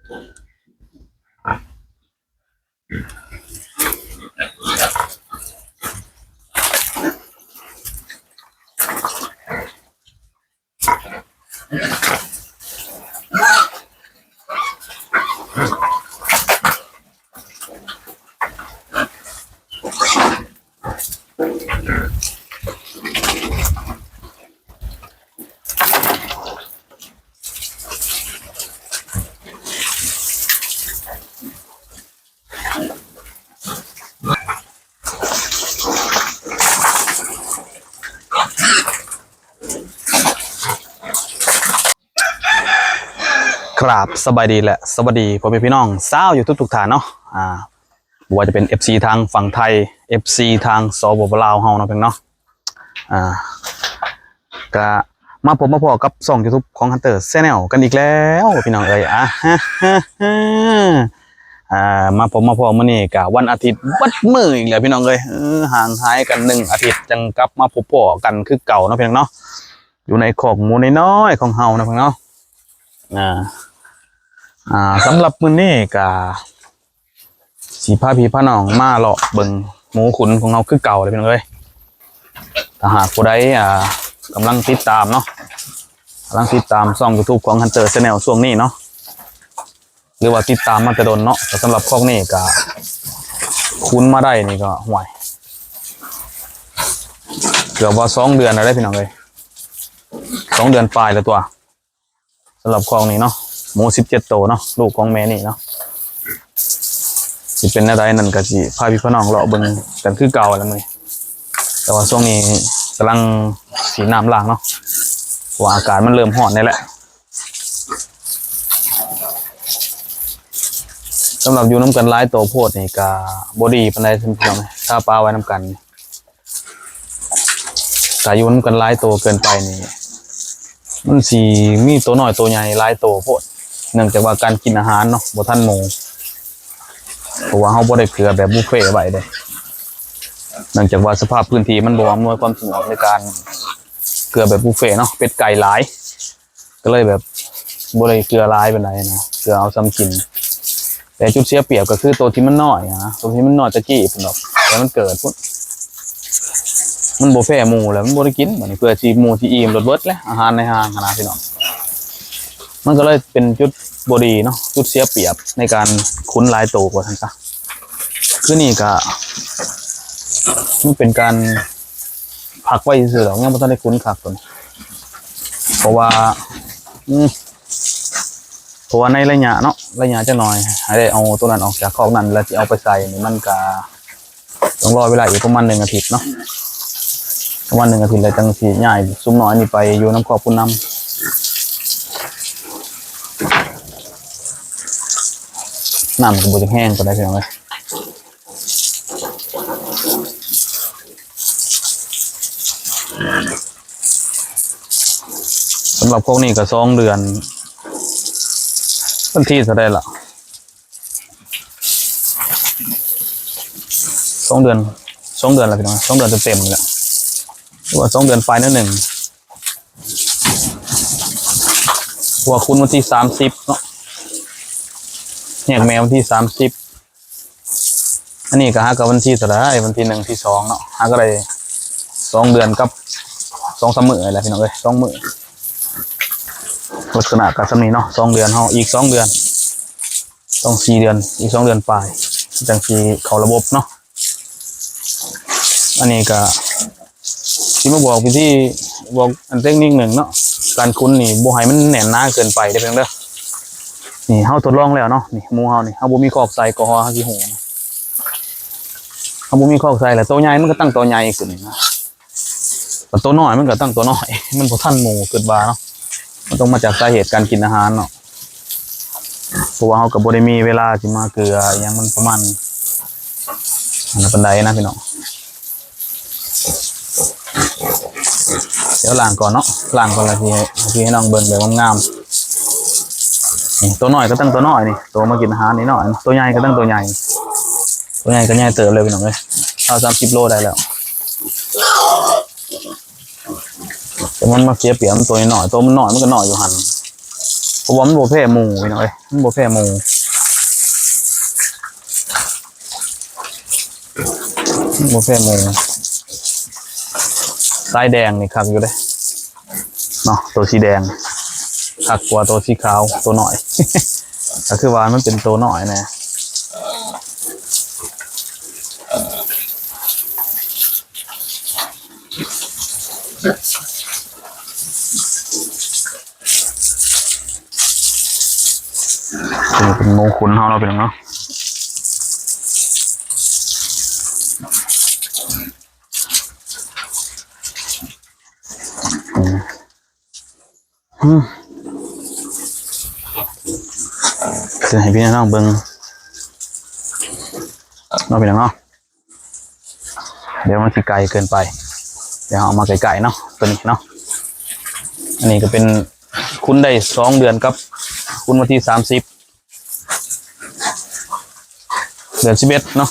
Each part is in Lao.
กราบสบายดีและสวัสดีพ่อแม่พี่น้องชาวยูทูบทุกท่านเนาะ อ่า บ่ว่าจะเป็นเอฟซีทางฝั่งไทย เอฟซีทาง สปป ลาว เฮาเนาะพี่น้องเนาะ อ่า ก็มาพบมาพ้อกับช่องยูทูบของ Hunter Channel กันอีกแล้วพี่น้องเอ้ย อ่า อ่า มาพบมาพ้อมื้อนี้ก็วันอาทิตย์เบิดมื้ออีกแล้วพี่น้องเอ้ย เออ ห่างหายกันหนึ่งอาทิตย์ จั่งกลับมาพบพ้อกันคือเก่าเนาะพี่น้องเนาะ อยู่ในคอกหมูน้อยๆของเฮาเนาะพี่น้องเนาะ อ่า อ่า สำหรับมื้อนี้ก็ สิพาพี่พาน้องมาเลาะเบิ่งหมูขุนของเฮาคือเก่าเลยพี่น้องเอ้ย ถ้าหากผู้ใด อ่า กำลังติดตามเนาะ กำลังติดตามช่องยูทูบของ Hunter Channel ช่วงนี้เนาะ หรือว่าติดตามมาแต่ดนเนาะ แต่สำหรับคอกนี้ก็ขุนมาได้นี่ก็ ห่วย เกือบว่าสองเดือนแล้วเด้พี่น้องเอ้ย สองเดือนปลายแล้วตั๊ว สำหรับคอกนี้เนาะ หมูสิบเจ็ดโตเนาะ ลูกของแม่นี่เนาะ สิเป็นแนวใดนั่นก็สิพาพี่พาน้องเลาะเบิ่งกันคือเก่าแหละมื้อนี้ แต่ว่าช่วงนี้กำลังสีน้ำล้างเนาะ เพราะว่าอากาศมันเริ่มร้อนนี่แหละ สำหรับอยู่นำกันหลายโตโพดนี่ก็บ่ดีปานใดพี่น้อง ถ้าปะไว้นำกัน ถ้าอยู่นำกันหลายโตเกินไปนี่ มันสิมีโตน้อยโตใหญ่หลายโตโพด เนื่องจากว่าการกินอาหารเนาะ บ่ทันหมู่ เพราะว่าเฮาบ่ได้เกลือแบบบุฟเฟต์ไว้เด้ เนื่องจากว่าสภาพพื้นที่มันบ่อำนวยความสะดวกในการเกลือแบบบุฟเฟต์เนาะ เป็ดไก่หลาย ก็เลยแบบบ่ได้เกลือหลายปานใดนะ เกลือเอาส่ำกิน แต่จุดเสียเปรียบก็คือโตที่มันน้อยนะ โตที่มันน้อยตะกี้พุ้นดอก แต่มันเกิดพุ้น มันบ่แพ้หมู่แล้ว มันบ่ได้กิน บัดนี้เพื่อสิหมู่สิอิ่มโลดเบิดแหละ อาหารในห้างหั้นนะพี่น้อง มันก็เลยเป็นจุดบ่ดีเนาะ จุดเสียเปรียบในการขุนหลายโตว่าซั่นซะ คือนี่ก็ มันเป็นการพักไว้ซื่อๆดอก ยังบ่ทันได้ขุนคักพุ้น เพราะว่า อืม เพราะว่าในระยะเนาะ ระยะจักหน่อย ให้ได้เอาตัวนั้นออกจากคอกนั้น แล้วสิเอาไปใส่นี่ มันก็ต้องรอเวลาอีกประมาณหนึ่งอาทิตย์เนาะ ประมาณหนึ่งอาทิตย์แล้วจั่งสิย้ายซุมน้อยนี่ไปอยู่นำคอกพุ้นนำ น้ำก็บ่จักแฮงปานใดพี่น้องเอ้ย สำหรับพวกนี้ก็สองเดือน วันที่เท่าใดล่ะ สองเดือน สองเดือนแล้วพี่น้อง สองเดือนเต็มๆนี่แหละ หรือว่าสองเดือนปลายนิดหนึ่ง เพราะว่าขุนวันที่สามสิบเนาะ แยกแม่วันที่สามสิบ อันนี้ก็หากับวันที่เท่าไหร่ วันที่หนึ่ง ที่สองเนาะ หาก็ได้สองเดือนกับสองสามมื้อนี่แหละพี่น้องเอ้ย สองมื้อ ลักษณะก็ส่ำนี้เนาะ สองเดือน เฮาอีกสองเดือน ต้องสี่เดือน อีกสองเดือนปลาย จั่งสิเข้าระบบเนาะ อันนี้ก็สิมาบอกวิธี บอกอันเทคนิคหนึ่งเนาะ การขุนนี่บ่ให้มันแน่นหนาเกินไปเด้อพี่น้องเด้อ นี่เฮาทดลองแล้วเนาะ นี่หมูเฮานี่ เฮาบ่มีคอกใส่ก็เฮาสิฮู้ เฮาบ่มีคอกใส่แล้ว โตใหญ่มันก็ตั้งโตใหญ่ขึ้นนะ โตน้อยมันก็ตั้งโตน้อย มันบ่ทันหมู่ คิดว่าเนาะ มันต้องมาจากสาเหตุการกินอาหารเนาะ เพราะว่าเฮาก็บ่ได้มีเวลาสิมาเกลืออิหยังมันประมาณอันนั้นปานใดนะพี่น้อง เดี๋ยวล้างก่อนเนาะ ล้างก่อนแล้วสิให้ สิให้น้องเบิ่งแบบงามๆ นี่ โตน้อยก็ตั้งโตน้อยนี่ โตมากินอาหารนี่น้อย โตใหญ่ก็ตั้งโตใหญ่ โตใหญ่ก็ใหญ่เติบเลยพี่น้องเอ้ย ซาวสามสิบโลได้แล้ว แต่มันมาเสียเปรียบมันโตน้อย โตมันน้อยมันก็น้อยอยู่หั่น ເພາະວ່າມັນບໍ່ແພ້ໝູ່ພີ່ນ້ອງເອີຍ ມັນບໍ່ແພ້ໝູ່ ມັນບໍ່ແພ້ໝູ່. ສາຍແດງນີ້ຄັກຢູ່ເດ້ເນາະ ໂຕສີແດງຄັກກວ່າໂຕສີຂາວ ໂຕນ້ອຍ ກໍຄືວ່າມັນເປັນໂຕນ້ອຍແດ່. ເປັນໝູຂຸນເຮົາເນາະ ພີ່ນ້ອງເນາະ. ອືມ ອືມ ຊິໃຫ້ພີ່ນ້ອງເບິ່ງເນາະ ພີ່ນ້ອງເນາະ. ດຽວມັນຊິໄກເກີນໄປ ດຽວເຮົາເອົາມາໃກ້ໆເນາະ ໂຕນີ້ເນາະ. ອັນນີ້ກໍເປັນຂຸນໄດ້ສອງເດືອນກັບ ຂຸນວັນທີສາມສິບ ເດືອນສິບເອັດເນາະ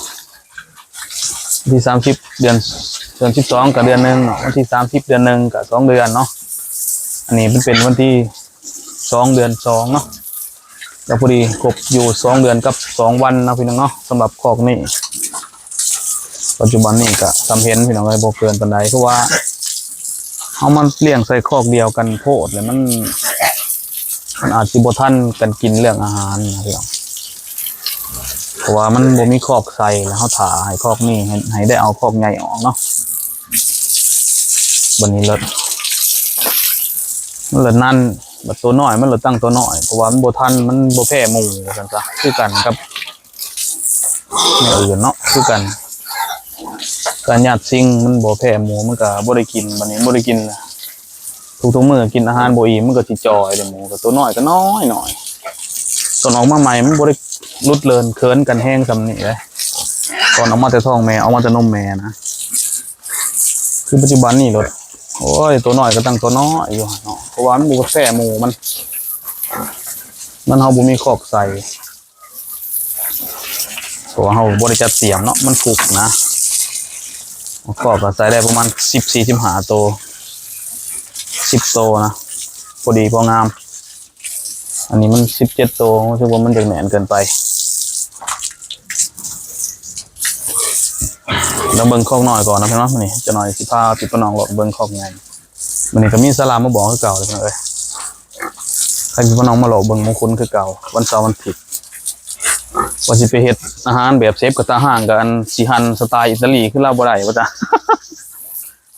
ວັນທີສາມສິບ ເດືອນ ເດືອນສິບສອງກໍເດືອນໜຶ່ງເນາະ ວັນທີສາມສິບເດືອນໜຶ່ງກໍສອງເດືອນເນາະ. ອັນນີ້ມັນເປັນວັນທີສອງເດືອນສອງເນາະ ກໍພໍດີຄົບຢູ່ສອງເດືອນກັບສອງວັນເນາະ ພີ່ນ້ອງເນາະ. ສຳລັບຄອກນີ້ ປັດຈຸບັນນີ້ກໍສ່ຳເຫັນ ພີ່ນ້ອງເອີຍ ບໍ່ເກີນປານໃດ ເພາະວ່າເຮົາມາລ້ຽງໃສ່ຄອກດຽວກັນໂພດ ແລ້ວມັນ ມັນອາດຊິບໍ່ທັນກັນກິນເລື່ອງອາຫານນະພີ່ນ້ອງ ເພາະວ່າມັນບໍ່ມີຄອກໃສ່ ແລ້ວເຮົາຖ້າໃຫ້ຄອກນີ້ ໃຫ້ ໃຫ້ໄດ້ເອົາຄອກໃຫຍ່ອອກເນາະ. ບັດນີ້ລະ ມັນລະນັ້ນ ບັດໂຕນ້ອຍມັນລະຕັ້ງໂຕນ້ອຍ ເພາະວ່າມັນບໍ່ທັນ ມັນບໍ່ແພ້ໝູ່ວ່າຊັ້ນຊະ ຄືກັນກັບ ແນວອື່ນເນາະ ຄືກັນ ການຍາດຊິງມັນບໍ່ແພ້ໝູ ມັນກະບໍ່ໄດ້ກິນ ບັດນີ້ບໍ່ໄດ້ກິນ ທຸກໆມື້ກິນອາຫານບໍ່ອີ່ມ ມັນກະຊິຈ່ອຍເດ້ ໝູກະໂຕນ້ອຍກະນ້ອຍໆ. ຕອນອອກມາໃໝ່ມັນບໍ່ໄດ້ຫຼຸດເລີນເຂີນກັນແຮງສ່ຳນີ້ເດ້ ຕອນອອກມາແຕ່ທ້ອງແມ່ ອອກມາແຕ່ນົມແມ່ນະ ຄືປັດຈຸບັນນີ້ໂລດ ໂອ້ຍ ໂຕນ້ອຍກະຕັ້ງໂຕນ້ອຍຢູ່ເນາະ ເພາະວ່າມັນບໍ່ແພ້ໝູມັນ ມັນ ເຮົາບໍ່ມີຄອກໃສ່ ເພາະວ່າເຮົາບໍ່ໄດ້ຈັດຕຽມເນາະ ມັນຟຸກນະ ຄອກກະໃສ່ໄດ້ປະມານສິບສີ່ ສິບຫ້າໂຕ ສິບໂຕນະ ພໍດີພໍງາມ. ອັນນີ້ມັນສິບເຈັດໂຕ ຮູ້ສຶກວ່າມັນຈະແໜ້ນເກີນໄປ. ລອງເບິ່ງຄອກນ້ອຍກ່ອນນະພີ່ນ້ອງ ມື້ນີ້ຈັກໜ້ອຍຊິພາພີ່ພານ້ອງເລາະເບິ່ງຄອກໃຫຍ່. ມື້ນີ້ກະມີສາລາມາບອກຄືເກົ່າເລີຍພີ່ນ້ອງເອີຍ ໃຫ້ພີ່ພານ້ອງມາເລາະເບິ່ງໝູຂຸນຄືເກົ່າ ວັນເສົາວັນທິດ ວ່າຊິໄປເຮັດອາຫານແບບເຊັບກະຕາຮ່າງ ກະອັນຊິຫັນສະໄຕອິຕາລີຄືລາວບໍ່ໄດ້ວ່າຊັ້ນ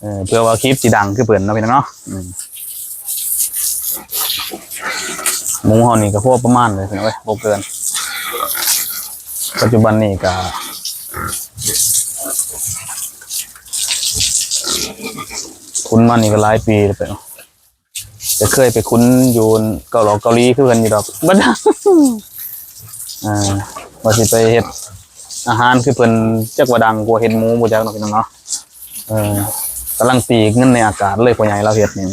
ເອີ ເພື່ອວ່າຄລິບຊິດັງຄືເພິ່ນເນາະ ພີ່ນ້ອງເນາະ. ອືມ ໝູເຮົານີ້ກະພໍປະມານເລີຍພີ່ນ້ອງເອີຍ ບໍ່ເກີນ ປັດຈຸບັນນີ້ກະ ຂຸນມານີ້ກະຫຼາຍປີແລ້ວ ກະເຄີຍໄປຂຸນຢູ່ເກົາຫຼອກເກົາຫຼີຄືເພິ່ນຢູ່ດອກ ບັດ ເອີ ວ່າຊິໄປເຮັດອາຫານຄືເພິ່ນ ຈັກວ່າດັງກວ່າເຮັດໝູບໍ່ຈັກເນາະ ພີ່ນ້ອງເນາະ. ເອີ ກຳລັງຕີເງິນໃນອາກາດເລີຍ ພໍ່ໃຫຍ່ລາວເຮັດນີ້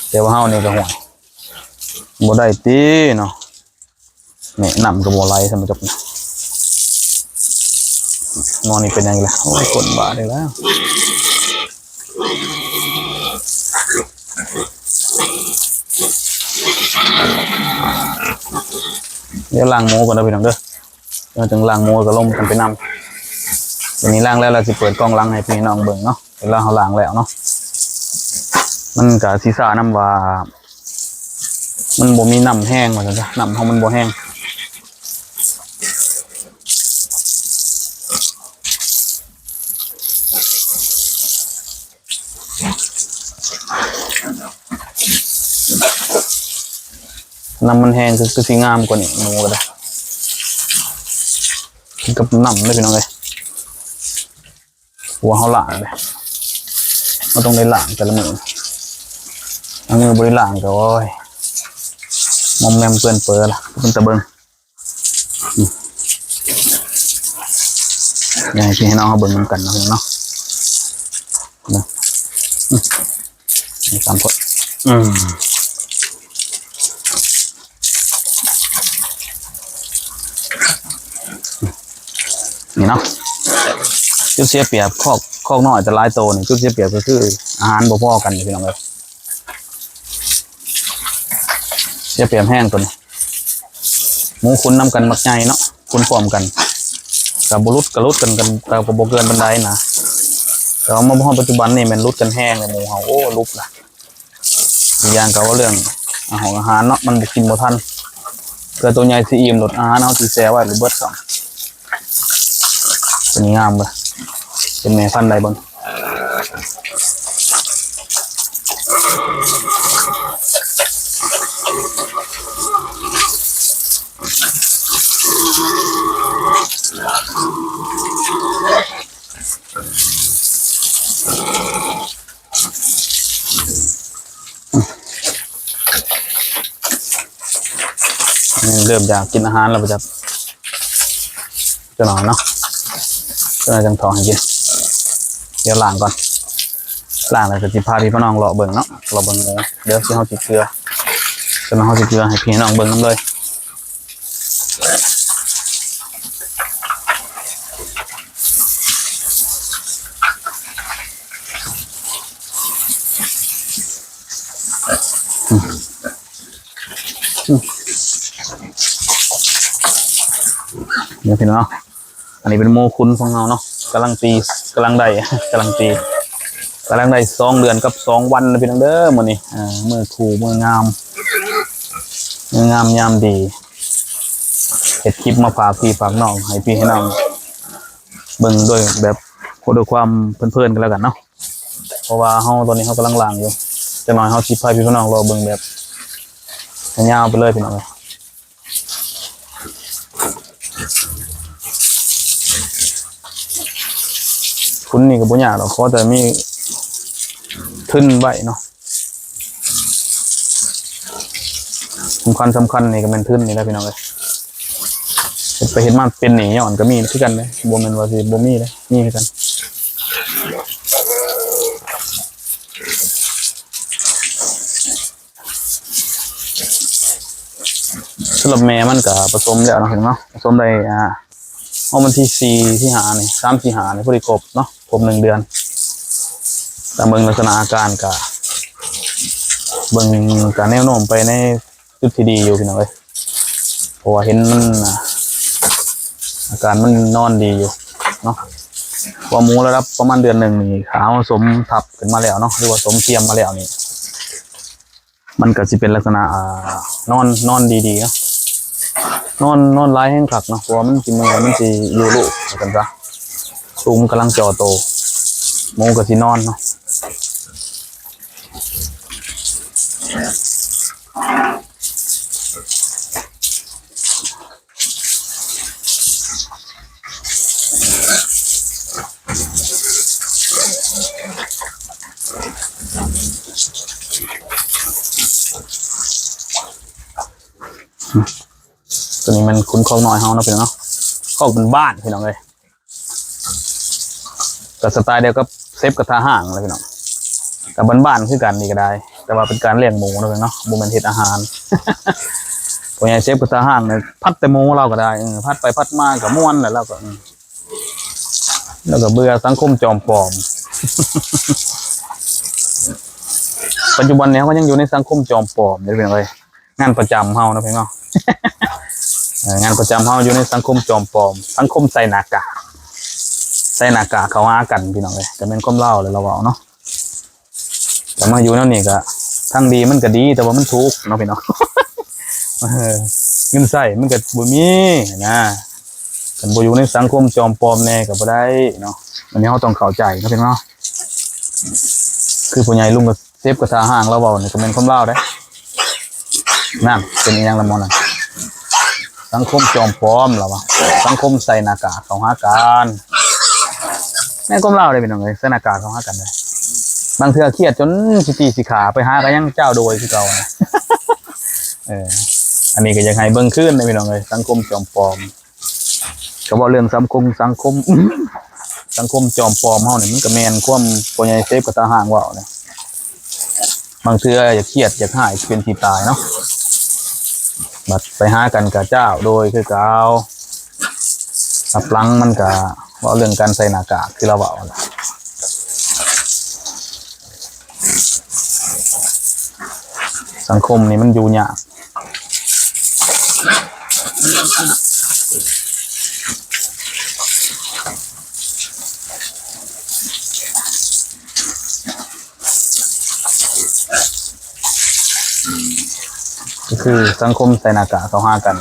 ແຕ່ວ່າເຮົານີ້ກະ ໂຫຍ ບໍ່ໄດ້ຕິເນາະ. ນີ້ ນ້ຳກະບໍ່ໄຫຼຊ້ຳ ຈົກ ໝໍນີ້ເປັນຫຍັງອີກລະ ໂອ້ຍ ຄົນບາດອີກແລ້ວ. ດຽວລ້າງໝູກ່ອນເດີພີ່ນ້ອງເດີ ເຮົາຈຶ່ງລ້າງໝູກະລົມກັນໄປນຳ. ບາດນີ້ລ້າງແລ້ວ ລະຊິເປີດກ້ອງຫຼັງໃຫ້ພີ່ນ້ອງເບິ່ງເນາະ ເວລາເຮົາລ້າງແລ້ວເນາະ. ມັນກະຊິຊ້ານຳວ່າ ມັນບໍ່ມີນ້ຳແຮງວ່າຊັ້ນຊະ ນ້ຳເຮົາມັນບໍ່ແຮງ. ນ້ຳມັນແຮງຄື ຄືຊິງາມກວ່ານີ້ ໝູກະໄດ້ ກິນກັບນ້ຳເດ້ພີ່ນ້ອງເອີຍ. ເພາະວ່າເຮົາລ້າງເດ້ ເຮົາຕ້ອງໄດ້ລ້າງແຕ່ລະມື້ ບາງມື້ບໍ່ໄດ້ລ້າງກະ ໂອ້ຍ ມອມແມມເປື້ອນເປິລະ ເປັນຕາເບິ່ງ. ອືມ ຢາກໃຫ້ພີ່ໃຫ້ນ້ອງເຮົາເບິ່ງນຳກັນເນາະ ພີ່ນ້ອງເນາະ ເນາະ. ນີ້ສາມຄົນ ອືມ ນີ້ເນາະ ຈຸດເສຍປຽບຄອກ ຄອກນ້ອຍແຕ່ຫຼາຍໂຕນີ້ ຈຸດເສຍປຽບກະຄືອາຫານບໍ່ພໍກັນ ພີ່ນ້ອງເອີຍ. ຢ່າໄປແຮງຕົວນີ້ ໝູຂຸນນຳກັນບັກໃຫຍ່ເນາະ ຂຸນພ້ອມກັນ ກະບໍ່ຫຼຸດ ກະຫຼຸດກັນ ກັນ ກະ ກະບໍ່ເກີນປານໃດນະ. ແຕ່ວ່າມາຮອດປັດຈຸບັນນີ້ແມ່ນຫຼຸດກັນແຮງເລີຍໝູເຮົາ ໂອ້ ຫຼຸດລະ. ອີກຢ່າງກະເວົ້າເລື່ອງອາຫານເນາະ ມັນບໍ່ກິນບໍ່ທັນ ເພື່ອໂຕໃຫຍ່ຊິອີ່ມ ໂລດອາຫານເຮົາຊິແຊ່ໄວ້ ໂລດເບິດຊ້ຳ. ຕົວນີ້ງາມເວີຍ ເປັນແມ່ພັນໄດ້ເບິ່ງ. ເລີ່ມຢາກກິນອາຫານແລ້ວບໍ່ຈັກ ຈັກໜ້ອຍເນາະ ຈັກໜ້ອຍຈັ່ງຖອກໃຫ້ກິນ. ດຽວລ້າງກ່ອນ ລ້າງແລ້ວກະຊິພາພີ່ພານ້ອງເລາະເບິ່ງເນາະ ເລາະເບິ່ງໝູ ດຽວຊິເຮົາຊິເກືອ ດຽວເຮົາຊິເກືອໃຫ້ພີ່ນ້ອງເບິ່ງນຳເລີຍ. ນີ້ພີ່ນ້ອງ ອັນນີ້ເປັນໝູຂຸນຂອງເຮົາເນາະ ກຳລັງຕີ ກຳລັງໄດ້ ກຳລັງຕີ ກຳລັງໄດ້ສອງເດືອນກັບສອງວັນນະພີ່ນ້ອງເດີ. ມື້ນີ້ ເອີ ມື້ຄູ່ມື້ງາມ ມື້ງາມຍາມດີ ເຮັດຄລິບມາຝາກພີ່ຝາກນ້ອງ ໃຫ້ພີ່ໃຫ້ນ້ອງເບິ່ງດ້ວຍແບບ ດ້ວຍຄວາມເພີນໆກັນແລ້ວກັນເນາະ. ເພາະວ່າເຮົາ ຕອນນີ້ເຮົາກຳລັງລ້າງຢູ່ ຈັກໜ້ອຍເຮົາຊິພາພີ່ພານ້ອງເລາະເບິ່ງແບບຍາວໄປເລີຍພີ່ນ້ອງເອີຍ. ຂຸນນີ້ກະບໍ່ຍາກດອກ ຂໍແຕ່ມີທຶນໄວ້ເນາະ. ສຳຄັນ ສຳຄັນນີ້ກະແມ່ນທຶນນີ້ແຫຼະພີ່ນ້ອງເອີຍ ເຮັດໄປເຮັດມາເປັນໜີ້ຍ້ອນກະມີຄືກັນເດ້ ບໍ່ແມ່ນວ່າຊິບໍ່ມີເດ້ ມີຄືກັນ. ສຳລັບແມ່ມັນກະປະສົມແລ້ວເນາະພີ່ນ້ອງເນາະ ປະສົມໄດ້ ອ່າ ຮອດວັນທີສີ່ ທີຫ້ານີ້ ສາມ ສີ່ ຫ້ານີ້ ພໍດີຄົບເນາະ ຄົບໜຶ່ງເດືອນ. ແຕ່ເບິ່ງລັກສະນະອາການກະ ເບິ່ງກະແນວໂນ້ມໄປໃນຈຸດທີ່ດີຢູ່ພີ່ນ້ອງເອີຍ ເພາະວ່າເຫັນມັນ ອາການມັນນອນດີຢູ່ເນາະ. ເພາະວ່າໝູລະດັບປະມານເດືອນໜຶ່ງນີ້ ຖ້າເຮົາສົມທັບຂຶ້ນມາແລ້ວເນາະ ຫຼືວ່າສົມທຽມມາແລ້ວນີ້ ມັນກະຊິເປັນລັກສະນະ ອ່າ ນອນ ນອນດີໆເນາະ ນອນ ນອນຫຼາຍແຮງຄັກເນາະ ເພາະວ່າມັນຊິເມື່ອຍ ມັນຊິຢູ່ລູກ ວ່າຊັ້ນຊະ ລູກມັນກຳລັງຈໍ່ໂຕ ໝູກະຊິນອນເນາະ. ຕົວນີ້ແມ່ນຂຸນຄອກນ້ອຍເຮົາເນາະພີ່ນ້ອງເນາະ ຄອກບ້ານໆ ພີ່ນ້ອງເອີຍ. ກະສະໄຕລ໌ດຽວກັບເຊຟກະທະຮ້າງແຫຼະພີ່ນ້ອງ ກະບ້ານໆຄືກັນນີ້ກະໄດ້ ແຕ່ວ່າເປັນການລ້ຽງໝູເນາະພີ່ນ້ອງເນາະ ບໍ່ແມ່ນເຮັດອາຫານ. ພໍ່ໃຫຍ່ເຊຟກະທະຮ້າງນີ້ ຜັດແຕ່ໝູລາວກະໄດ້ ເອີ ຜັດໄປຜັດມາກະມ່ວນແຫຼະ ລາວກະ ເອີ ລາວກະເບື່ອສັງຄົມຈອມປອມ. ປັດຈຸບັນນີ້ເຮົາກະຍັງຢູ່ໃນສັງຄົມຈອມປອມຢູ່ພີ່ນ້ອງເອີຍ. ງານປະຈຳເຮົາເນາະພີ່ນ້ອງເນາະ ເອີ ງານປະຈຳເຮົາຢູ່ໃນສັງຄົມຈອມປອມ ສັງຄົມໃສ່ໜ້າກາກ ໃສ່ໜ້າກາກເຂົ້າຫາກັນພີ່ນ້ອງເອີຍ ກະແມ່ນຄວາມລາວແຫຼະລາວເວົ້າເນາະ. ກະມາຢູ່ແນວນີ້ກະ ທາງດີມັນກະດີ ແຕ່ວ່າມັນທຸກເນາະພີ່ນ້ອງ ເອີ ເງິນໃຊ້ມັນກະບໍ່ມີຫັ້ນນາ ຄັນບໍ່ຢູ່ໃນສັງຄົມຈອມປອມແດ່ກະບໍ່ໄດ້ເນາະ. ອັນນີ້ເຮົາຕ້ອງເຂົ້າໃຈເນາະພີ່ນ້ອງເນາະ ຄືພໍ່ໃຫຍ່ລຸງກະ ເຊຟກະທະຮ້າງລາວເວົ້ານີ້ກະແມ່ນຄວາມລາວເດ້. ນັ້ນ ເປັນອີ່ຫຍັງລະໝໍນັ້ນ ສັງຄົມຈອມປອມລາວວ່າ ສັງຄົມໃສ່ໜ້າກາກເຂົ້າຫາກັນ ແມ່ນຄວາມລາວເດ້ພີ່ນ້ອງເອີຍ ໃສ່ໜ້າກາກເຂົ້າຫາກັນເດ້. ບາງເທື່ອຄຽດຈົນຊິຕີຊິຂ້າ ໄປຫາກະຍັງຈ້າວໂດຍຄືເກົ່ານະ. ເອີ ອັນນີ້ກະຢາກໃຫ້ເບິ່ງຄືນເດ້ພີ່ນ້ອງເອີຍ ສັງຄົມຈອມປອມ. ກະເວົ້າເລື່ອງສັງຄົມ ສັງຄົມ ສັງຄົມຈອມປອມເຮົານີ້ ມັນກະແມ່ນຄວາມພໍ່ໃຫຍ່ເຊຟກະທະຮ້າງເວົ້ານີ້ ບາງເທື່ອຢາກຄຽດຢາກຮ້າຍຊິເປັນຊິຕາຍເນາະ ບັດໄປຫາກັນກະຈ້າວໂດຍຄືເກົ່າ. ລັບຫຼັງມັນກະເວົ້າເລື່ອງການໃສ່ໜ້າກາກຄືລາວເວົ້າຫັ້ນແຫຼະ. ສັງຄົມນີ້ມັນຢູ່ຍາກ ກໍຄືສັງຄົມໃສ່ໜ້າກາກເຂົ້າຫາກັນ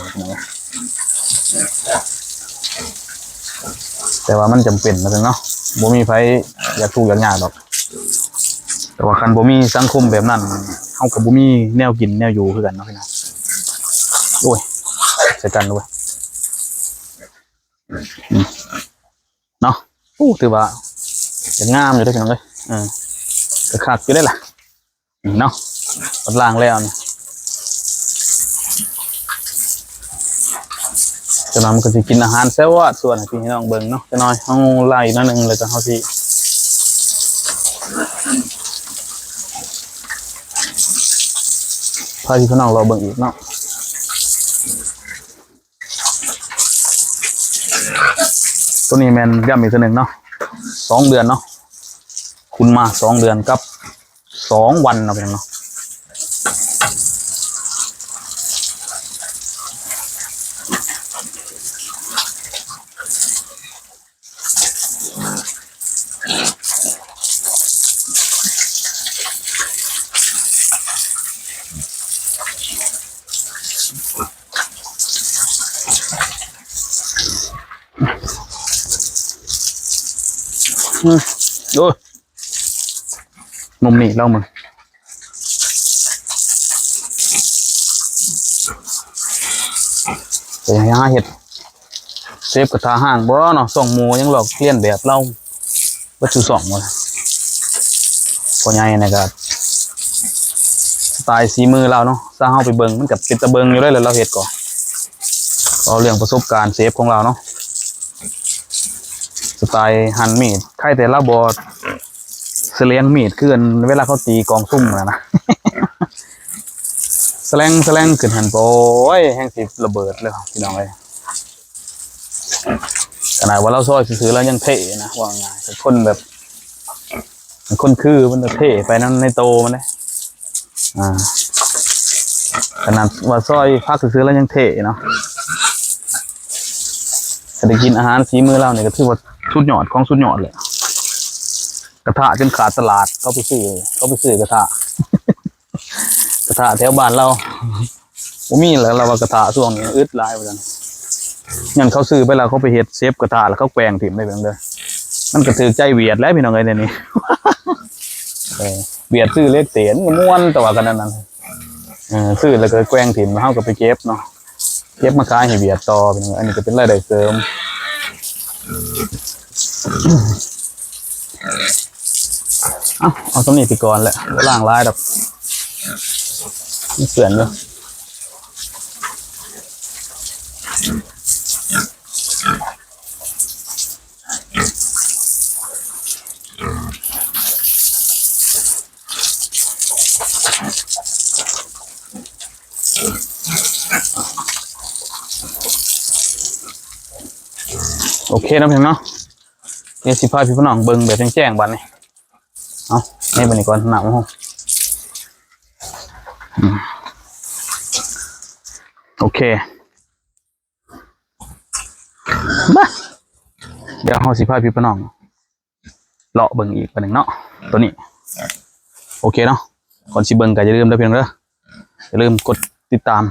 ແຕ່ວ່າມັນຈຳເປັນນະເນາະ ບໍ່ມີໃຜຢາກທຸກຢາກຍາກດອກ. ແຕ່ວ່າຄັນບໍ່ມີສັງຄົມແບບນັ້ນ ເຮົາກໍບໍ່ມີແນວກິນແນວຢູ່ຄືກັນເນາະພີ່ນ້ອງ. ໂອ້ຍ ໃສ່ກັນເວີຍ ອືມ ເນາະ. ໂອ້ ຖືວ່າຍັງງາມຢູ່ເດ້ພີ່ນ້ອງເອີຍ ເອີ ກໍຄັກຢູ່ເດ້ລະເນາະ. ເພິ່ນລ້າງແລ້ວນີ້ ຈັກໜ່ອຍມັນກໍຊິກິນອາຫານແຊວຊວນໃຫ້ພີ່ໃຫ້ນ້ອງເບິ່ງເນາະ. ຈັກໜ່ອຍເຮົາໄລ່ໜ້ອຍໜຶ່ງ ແລ້ວກໍເຮົາຊິພາພີ່ພານ້ອງເລາະເບິ່ງອີກເນາະ. ໂຕນີ້ແມ່ນຢ້ຳອີກເທື່ອໜຶ່ງເນາະ ສອງເດືອນເນາະ ຂຸນມາສອງເດືອນກັບສອງວັນເນາະ ພີ່ນ້ອງເນາະ. ອືມ ໂອ້ຍ ນົມນີ້ລອງເບິ່ງ ໄປຫາເຮັດເຊຟກະທະຮ້າງບໍ່ເນາະ. ຊ່ອງໝູ່ຍັງລອກລຽນແບບລາວ ເບິດສູ່ຊ່ອງໝົດ. ພໍ່ໃຫຍ່ນີ້ກະສະໄຕລ໌ສີມືລາວເນາະ ຖ້າເຮົາໄປເບິ່ງມັນກະເປັນຕາເບິ່ງຢູ່ເດ້ ແລ້ວລາວເຮັດກໍ ເວົ້າເລື່ອງປະສົບການເຊຟຂອງລາວເນາະ ສະໄຕລ໌ຫັນມີດ ໄຄແຕ່ລາວບໍ່ສະແຫຼງມີດຄືອັນເວລາເຂົາຕີກອງຊຸມຫັ້ນນະ ສະແຫຼງ ສະແຫຼງຂຶ້ນຫັ້ນ ໂອ້ຍ ແຮງຊິລະເບີດເລີຍພີ່ນ້ອງເອີຍ. ຂະໜາດວ່າລາວຊອຍຊື່ໆ ລາວຍັງເທ່ນະ ເວົ້າງ່າຍໆ ຄົນແບບ ຄົນຄືມັນເທ່ໄປນຳໃນໂຕມັນເດ້. ອ່າ ຂະໜາດວ່າຊອຍຜັກຊື່ໆ ລາວຍັງເທ່ເນາະ. ຖ້າໄດ້ກິນອາຫານສີມືລາວນີ້ກໍຖືວ່າສຸດຍອດຂອງສຸດຍອດແຫຼະ. ກະທະຈົນຂາດຕະຫຼາດ ເຂົາໄປຊື້ ເຂົາໄປຊື້ກະທະ ກະທະແຖວບ້ານລາວ ບໍ່ມີແລ້ວ ລາວວ່າກະທະຊ່ວງນີ້ອຶດຫຼາຍວ່າຊັ້ນ. ຍັງເຂົາຊື້ໄປແລ້ວ ເຂົາໄປເຮັດເຊຟກະທະ ແລ້ວເຂົາແກວ່ງຖິ້ມໄດ້ເບິ່ງເດີ ມັນກໍຖືກໃຈຫວຽດແລ້ວພີ່ນ້ອງເອີຍ ດຽວນີ້. ເອີ ຫວຽດຊື້ເຫຼັກເສນກໍມ່ວນ ແຕ່ວ່າຂະໜາດນັ້ນ ເອີ ຊື້ແລ້ວກໍແກວ່ງຖິ້ມ ເຮົາກໍໄປເກັບເນາະ ເກັບມາຂາຍໃຫ້ຫວຽດຕໍ່. ອັນນີ້ກໍເປັນລາຍໄດ້ເສີມ. ເອົາ ເອົາສ່ຳນີ້ໄປກ່ອນແຫຼະ ບໍ່ລ້າງຫຼາຍດອກ ມັນເປື້ອນຢູ່. ໂອເຄເນາະ ພີ່ນ້ອງເນາະ ດຽວຊິພາພີ່ນ້ອງເບິ່ງແບບແຈ້ງໆ ບາດນີ້. ເອົາ ໃຫ້ບາດນີ້ກ່ອນ ນ້ຳເຮົາ ອືມ ໂອເຄ ມາ ດຽວເຮົາຊິພາພີ່ພານ້ອງເລາະເບິ່ງອີກບາດໜຶ່ງເນາະ ໂຕນີ້. ໂອເຄເນາະ ກ່ອນຊິເບິ່ງກໍຢ່າລືມເດີພີ່ນ້ອງເດີ ຢ່າລືມກົດຕິດຕາມ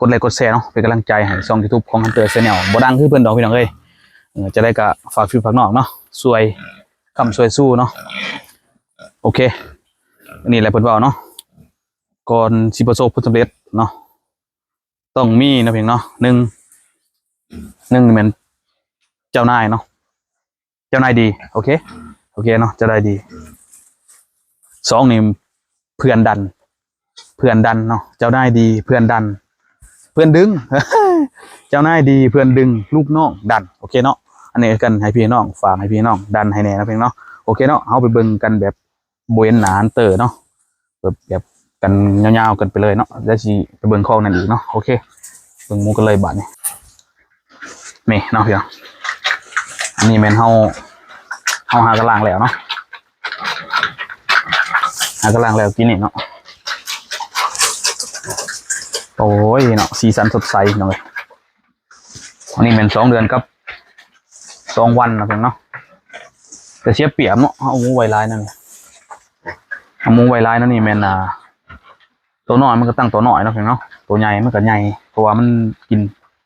ກົດໄລກົດແຊເນາະ ເປັນກຳລັງໃຈໃຫ້ຊ່ອງຢູທູບຂອງ Hunter Channel ບໍ່ດັງຄືເພິ່ນດອກພີ່ນ້ອງເອີຍ. ເອີ ຈັ່ງໃດກໍຝາກພີ່ຝາກນ້ອງເນາະ ຊ່ວຍຄ້ຳຊ່ວຍຊູເນາະ. ໂອເຄ ອັນນີ້ແຫຼະເພິ່ນເວົ້າເນາະ ກ່ອນຊິປະສົບຜົນສຳເລັດເນາະ ຕ້ອງມີເນາະ ພີ່ນ້ອງເນາະ ໜຶ່ງ ໜຶ່ງແມ່ນເຈົ້ານາຍເນາະ ເຈົ້ານາຍດີ ໂອເຄ ໂອເຄເນາະ ເຈົ້ານາຍດີ. ສອງນີ້ເພື່ອນດັນ ເພື່ອນດັນເນາະ ເຈົ້ານາຍດີ ເພື່ອນດັນ ເພື່ອນດຶງ ເຈົ້ານາຍດີ ເພື່ອນດຶງ ລູກນ້ອງດັນ ໂອເຄເນາະ. ອັນນີ້ກັນໃຫ້ພີ່ນ້ອງ ຝາກໃຫ້ພີ່ນ້ອງດັນໃຫ້ແດ່ເນາະ ພີ່ນ້ອງເນາະ. ໂອເຄເນາະ ເຮົາໄປເບິ່ງກັນແບບ ບໍ່ເຫັນໜ້າ Hunter ເນາະ ແບບ ແບບກັນຍາວໆກັນໄປເລີຍເນາະ ແລ້ວຊິໄປເບິ່ງຄອກນັ້ນອີກເນາະ. ໂອເຄ ເບິ່ງໝູ່ກັນເລີຍບາດນີ້ ນີ້ເນາະ ພີ່ນ້ອງ ອັນນີ້ແມ່ນເຮົາ ເຮົາຫາກະລ້າງແລ້ວເນາະ ຫາກະລ້າງແລ້ວກິນນີ້ເນາະ. ໂອ້ຍເນາະ ສີສັນສົດໃສພີ່ນ້ອງເອີຍ ອັນນີ້ແມ່ນສອງເດືອນກັບສອງວັນເນາະ ເພິ່ນເນາະ. ແຕ່ເສຍປຽບເນາະ ເຮົາເອົາໝູໄວ້ຫຼາຍນັ້ນ ເອົາໝູໄວ້ຫຼາຍນັ້ນນີ້ແມ່ນ ອ່າ ໂຕນ້ອຍມັນກໍຕັ້ງໂຕນ້ອຍເນາະ ເພິ່ນເນາະ ໂຕໃຫຍ່ມັນກໍໃຫຍ່ ເພາະວ່າມັນກິນ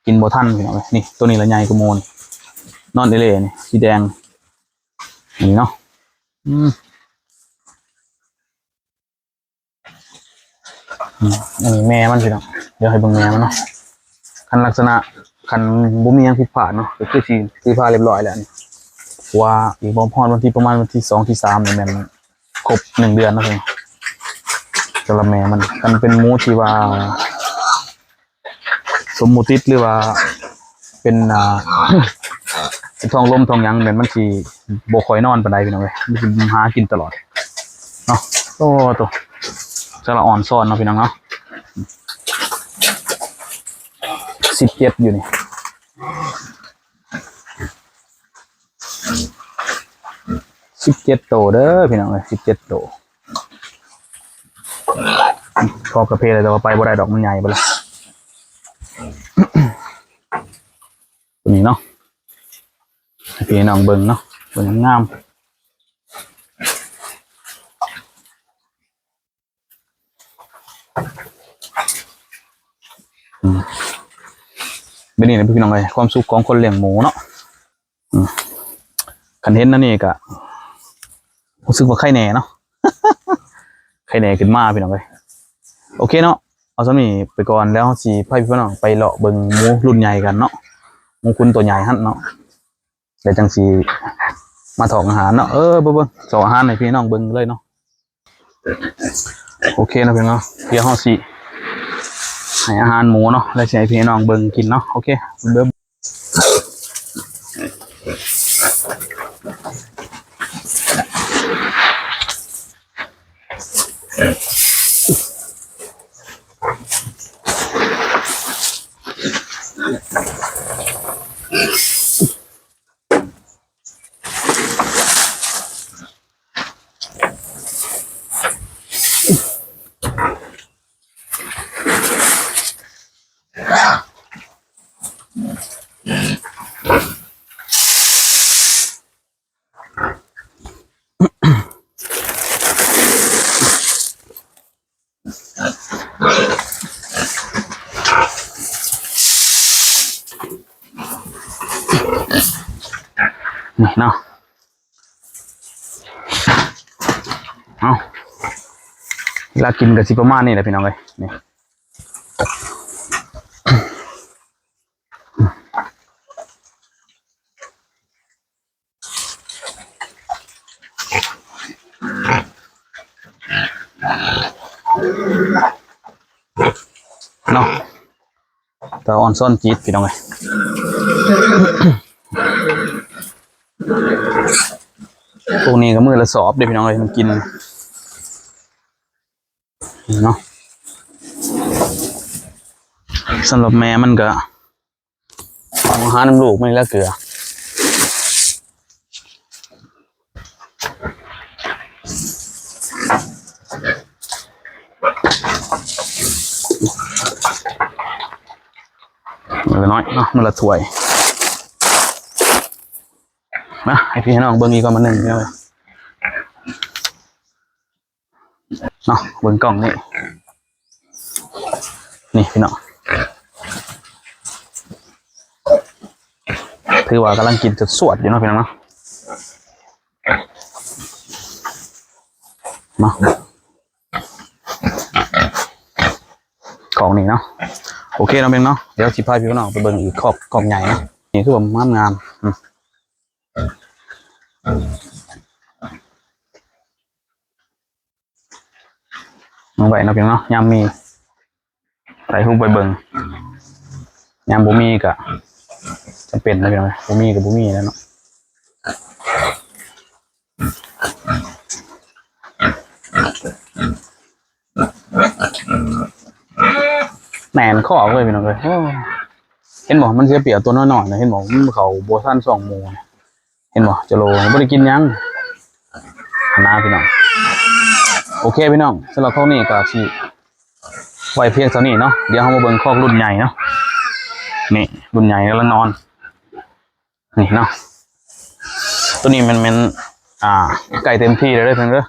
ກິນບໍ່ທັນ ພີ່ນ້ອງເອີຍ. ນີ້ ໂຕນີ້ລະໃຫຍ່ກວ່າໝູນີ້ ນອນເອເລ່ນີ້ ສີແດງ ນີ້ເນາະ ອືມ. ອືມ ອັນນີ້ແມ່ມັນ ພີ່ນ້ອງ ດຽວໃຫ້ເບິ່ງແມ່ມັນເນາະ. ຄັນລັກສະນະ ຄັນບໍ່ມີຫຍັງຜິດພາດເນາະ ກໍຄືຊິຖືພາລຽບຮ້ອຍແລ້ວນີ້ ເພາະວ່າອີກບໍ່ຮອດວັນທີ ປະມານວັນທີສອງ ທີສາມນີ້ແມ່ນຄົບໜຶ່ງເດືອນເນາະ ພີ່ນ້ອງ ສຳລັບແມ່ມັນ. ຄັນເປັນໝູທີ່ວ່າ ສົມມຸດຕິດ ຫຼືວ່າເປັນ ອ່າ ເປັນທ້ອງລົມທ້ອງຫຍັງ ແມ່ນມັນຊິບໍ່ຄ່ອຍນອນປານໃດ ພີ່ນ້ອງເອີຍ ມັນຊິຫາກິນຕະຫຼອດເນາະ. ໂອ້ ໂຕ ສາລະອ່ອນຊ້ອນເນາະ ພີ່ນ້ອງເນາະ ສິບເຈັດຢູ່ນີ້ ສິບເຈັດໂຕເດີ ພີ່ນ້ອງເອີຍ ສິບເຈັດໂຕ. ພໍກະເພແລ້ວ ແຕ່ວ່າໄປບໍ່ໄດ້ດອກ ມັນໃຫຍ່ໄປແລ້ວ ໂຕນີ້ເນາະ ໃຫ້ພີ່ນ້ອງເບິ່ງເນາະ ເບິ່ງງາມໆ. ອືມ ແບບນີ້ແຫຼະພີ່ນ້ອງເອີຍ ຄວາມສຸກຂອງຄົນລ້ຽງໝູເນາະ. ອືມ ຄັນເຫັນອັນນີ້ກະຮູ້ສຶກວ່າໄຄແນ່ເນາະ ໄຄແນ່ຂຶ້ນມາ ພີ່ນ້ອງເອີຍ. ໂອເຄເນາະ ເອົາສ່ຳນີ້ໄປກ່ອນ ແລ້ວເຮົາຊິພາພີ່ນ້ອງໄປເລາະເບິ່ງໝູລຸ້ນໃຫຍ່ກັນເນາະ ໝູຂຸນໂຕໃຫຍ່ຫັ້ນເນາະ ແລ້ວຈັ່ງຊິມາຖອກອາຫານເນາະ. ເອີ ເບິ່ງໆ ຖອກອາຫານໃຫ້ພີ່ນ້ອງເບິ່ງເລີຍເນາະ. ໂອເຄເນາະ ພີ່ນ້ອງເນາະ ດຽວເຮົາຊິໃຫ້ອາຫານໝູເນາະ ແລ້ວຊິໃຫ້ພີ່ນ້ອງເບິ່ງກິນເນາະ. ໂອເຄ ເບິ່ງ. ນີ້ເນາະ ເອົາ ເວລາກິນກໍຊິປະມານນີ້ແຫຼະ ພີ່ນ້ອງເອີຍ ນີ້. ເນາະ ຕາອອນຊ້ອນຈີດ ພີ່ນ້ອງເອີຍ. ພວກນີ້ກໍມື້ລະສອບເດ້ ພີ່ນ້ອງເອີຍ ມັນກິນເນາະ. ສຳລັບແມ່ມັນກໍ ເອົາອາຫານນຳລູກມັນນີ້ລະເກືອ ມື້ລະໜ້ອຍເນາະ ມື້ລະຖ້ວຍ. ມາໃຫ້ພີ່ໃຫ້ນ້ອງເບິ່ງອີກກ່ອນ ມາໜຶ່ງ ພີ່ນ້ອງເອີຍ. ເນາະ ເບິ່ງກ້ອງນີ້ ນີ້ພີ່ນ້ອງ ຖືວ່າກຳລັງກິນສວດໆຢູ່ເນາະ ພີ່ນ້ອງເນາະ. ມາ ກ້ອງນີ້ເນາະ ໂອເຄເນາະ ພີ່ນ້ອງເນາະ. ດຽວຊິພາພີ່ນ້ອງໄປເບິ່ງອີກຄອກ ຄອກໃຫຍ່ເນາະ ນີ້ຄືວ່າງາມໆ ອືມ. ເອົາໄວ້ເນາະ ພີ່ນ້ອງເນາະ ຍາມມີໄດ້ຮູ້ໄປເບິ່ງ ຍາມບໍ່ມີກະຈຳເປັນເນາະ ພີ່ນ້ອງ ບໍ່ມີກະບໍ່ມີແລ້ວເນາະ. ແໜ້ນຄອກເລີຍ ພີ່ນ້ອງເອີຍ. ໂອ້ ເຫັນບໍ່ ມັນເສຍປຽບຕົວນ້ອຍໆນະ ເຫັນບໍ່ ມັນເຂົ້າບໍ່ທັນຊ່ອງໝູ ເຫັນບໍ່ ຈະໂລ ບໍ່ໄດ້ກິນຫຍັງຫັ້ນນະ ພີ່ນ້ອງ. ໂອເຄ ພີ່ນ້ອງ ສຳລັບຄອກນີ້ກໍຊິໄວ້ພຽງເທົ່ານີ້ເນາະ. ດຽວເຮົາມາເບິ່ງຄອກລຸ້ນໃຫຍ່ເນາະ. ນີ້ລຸ້ນໃຫຍ່ກຳລັງນອນ ນີ້ເນາະ ໂຕນີ້ແມ່ນ ແມ່ນ ອ່າ ໃກ້ເຕັມທີ່ແລ້ວເດີເພິ່ນເດີ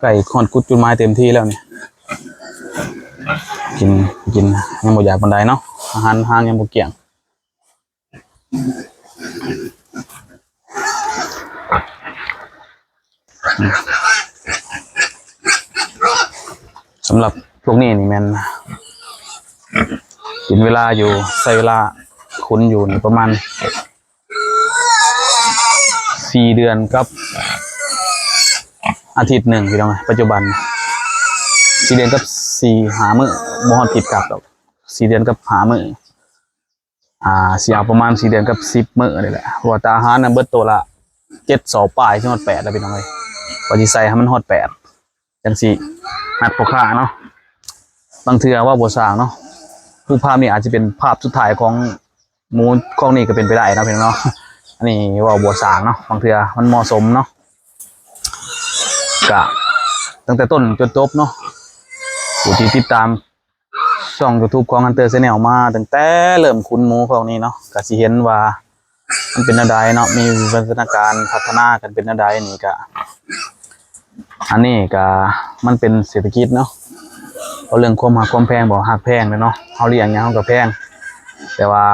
ໃກ້ຮອດຈຸດໝາຍເຕັມທີ່ແລ້ວນີ້ ກິນ ກິນ ຍັງບໍ່ຢາກປານໃດເນາະ ອາຫານທາງຍັງບໍ່ກ້ຽງ. ສຳລັບພວກນີ້ນີ້ແມ່ນກິນເວລາຢູ່ ໃຊ້ເວລາຂຸນຢູ່ນີ້ປະມານສີ່ເດືອນກັບອາທິດໜຶ່ງ ພີ່ນ້ອງເອີຍ ປັດຈຸບັນສີ່ເດືອນກັບສີ່ຫ້າມື້ ບໍ່ຮອດທິດກັບດອກ ສີ່ເດືອນກັບຫ້າມື້. ອ່າ ຊິເອົາປະມານສີ່ເດືອນກັບສິບມື້ນີ້ແຫຼະ ເພາະວ່າຕາອາຫານນະເບິດໂຕລະເຈັດສອບປາຍ ຊິຮອດແປດແລ້ວ ພີ່ນ້ອງເອີຍ ວ່າຊິໃສ່ໃຫ້ມັນຮອດແປດ ຈັ່ງຊິຮັດພໍ່ຄ້າເນາະ ບາງເທື່ອເວົ້າບໍ່ຊ່າງເນາະ ຮູບພາບນີ້ອາດຈະເປັນພາບສຸດທ້າຍຂອງໝູຂອງນີ້ກໍເປັນໄປໄດ້ເນາະ ພີ່ນ້ອງເນາະ ອັນນີ້ເວົ້າບໍ່ຊ່າງເນາະ ບາງເທື່ອມັນເໝາະສົມເນາະ ກະຕັ້ງແຕ່ຕົ້ນຈົນຈົບເນາະ ຜູ້ທີ່ຕິດຕາມ ຊ່ອງ YouTube ຂອງ Hunter Channel ມາຕັ້ງແຕ່ເລີ່ມຂຸນໝູຂອງນີ້ເນາະ ກະຊິເຫັນວ່າມັນເປັນແນວໃດເນາະ ມີວິວັດທະນາການພັດທະນາກັນເປັນແນວໃດນີ້ກະ ອັນນີ້ກະມັນເປັນເສດຖະກິດເນາະ ເວົ້າເລື່ອງຄວາມຮັກຄວາມແພງ ບໍ່ຮັກແພງເດ້ເນາະ ເຮົາລ້ຽງຫຍັງເຮົາກະແພງ ແຕ່ວ່າ